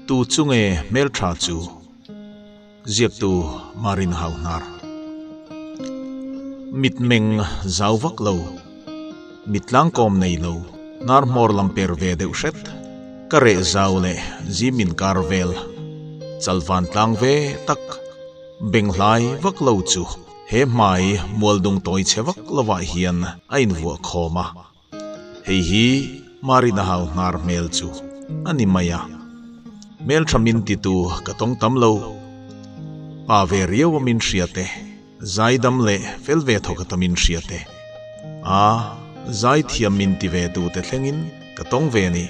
Tu chu nge hmeltha chu? Ziaktu Marin Hauhnar. Mitmeng zau vak lo, mitlang kawm nei lo, hnar hmawr lam per ve deuh hret, ka reh zau leh zim inkar vel, chalvan tlang ve tak, benghlai vak lo chu he hmai mualdung tawi chhe vak lovah hian a invuah khawm a. Hei hi Marina hau hnar hmel chu a ni mai a, hmeltha min titu ka tawng tam lo. Pa ve riau a min hria te, zaidam leh fel ve thawk ata min hria te, a zaithiam min ti ve tu te thlengin ka tawng ve a ni.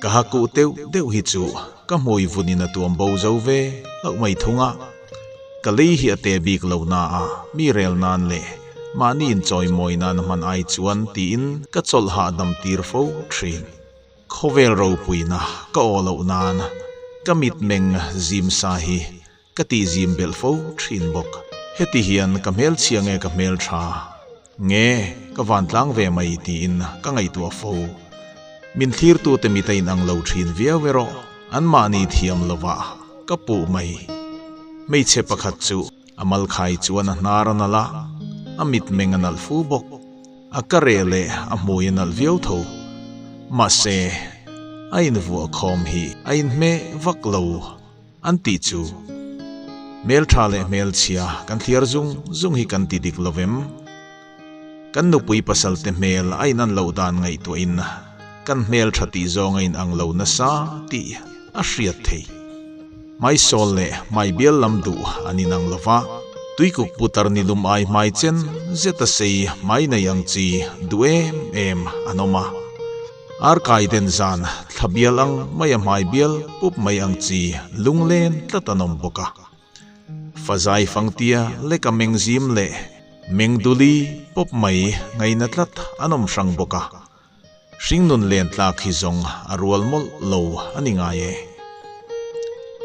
Ka ha kuh deuh deuh hi chu ka hmui vunin a tuam bo zo ve hlauh mai thung a, ka lei hi a te bik lo na a, mi rel nan leh mahni inchawimawi nan a hman ai chuan tiin ka chawlh hahdam tir fo thin. Khawvel ropuina ka aw loh nan ka mitmeng zim sa hi Ka tih zim belh fo thin bawk. Heti hian ka hmelchhia nge ka hmeltha nge ka vantlang ve mai tiin ka ngaihtuah fo. Min thlirtute mit a inang lo thin viau erawh anmahni thiam lovah ka puh mai. Hmeichhe pakhat chu a malkhai chuan a hnar a nalh a, a mitmeng a nalh fu bawk. A ka reh leh a hmui a nalh viau tho. Mahse, a invuahkhawm hi a inhmeh vak lo. An tih chu, Hmeltha leh hmelchhia kan thliar zung zung hi kan ti dik lo vem? Kan nupui pasalte hmel a inan loh dan ngaihtuahin kan hmeltha tih zawng a inang lo nasa tih a hriat thei. Hmaisawl leh hmaibial lam duh an inang lo va, tuikuk putar nilum ai hmai chen zeta sei hmai nei ang chi duh em em an awm a. Arkai den zan thla bial ang mai a hmai bial pup mai ang chi lunglen tlat an awm bawk a. Fazai fangtia leka meng zim leh meng duli pawp mai ngaina tlat an awm hrang bawk a. Hringnun len tlak hi zawng a rual mawlh lo a ni ngai e.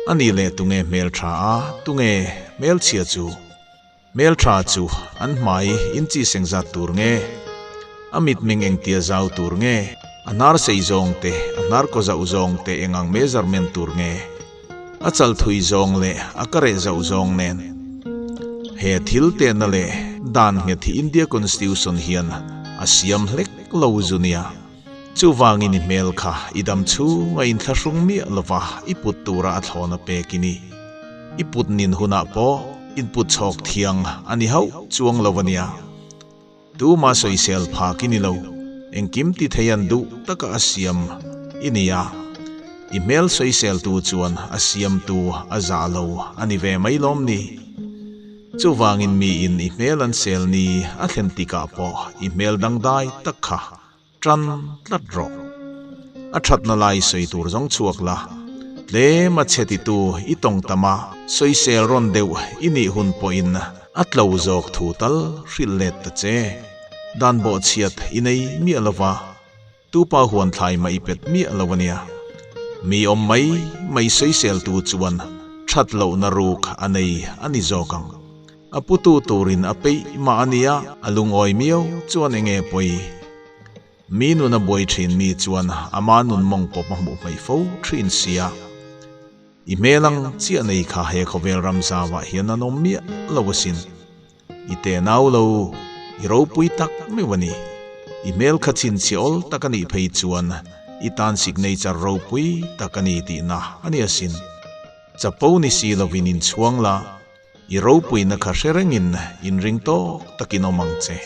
A nih leh tunge hmeltha a, tunge hmelchhia chu? Hmeltha chu an hmai inchi seng zat tur nge? A mitmeng engtia zau tur nge? A hnar sei zawng te, a hnar kaw zauh zawng te eng ang measurement tur nge? A chal thui zawng leh a ka reh zauh zawng nen. He thil tehna leh dan nghet hi India Constitution hian a siam hlek lo zu nia. Chuvangin i hmel kha i dam chhunga inthlahrung miah lova i put tura a thlawn a pek i ni. I put nin hunah pawh input chhawk thiang a ni hauh chuang lo a nia. Tuma sawisel phak i ni lo, engkim ti thei an duh taka a siam i ni a. I hmel sawiseltu chuan a siamtu a zah lo a ni ve mai lawm ni? Chuvangin miin i hmel an sel ni a thlen tikah pawh i hmel dangdai tak kha Tan tlat rawh. A thatna lai sawi tur zawng chhuak la. Tlem a chhe titu i tawng tam a, sawisel rawn deuh i nih hun pawhin a tlo zawk thu tal hrilh let ta che. Dan bawhchhiat i nei miah lo va, tupa huan thlai mah i pet miah lo a nia. Mi awm mai mai sawiseltu chuan that lohna ruk a nei a ni zawk ang. A putu turin a peih mah a nia, a lungawi miau chuan enge pawi? Mi nun a buai thin mi chuan ama nun mawng pawp a hmuh hmaih fo thin sia. I hmel ang chiah nei kha he khawvel ram zauah hian an awm miah lo asin. I tenau lo, i ropui tak meuh a ni. I hmel kha chhinchhiah awl tak a nih phei chuan i tan signature ropui tak a ni tihna a ni asin. Chapo ni si lovin inchhuang la. I ropuina kha hre rengin inring tawk takin awm ang che.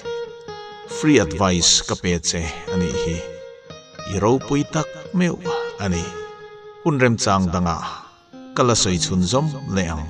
Free advice ka pe che a nih hi. I ropui tak meuh a ni. Hun remchang dangah ka la sawi chhunzawm leh ang.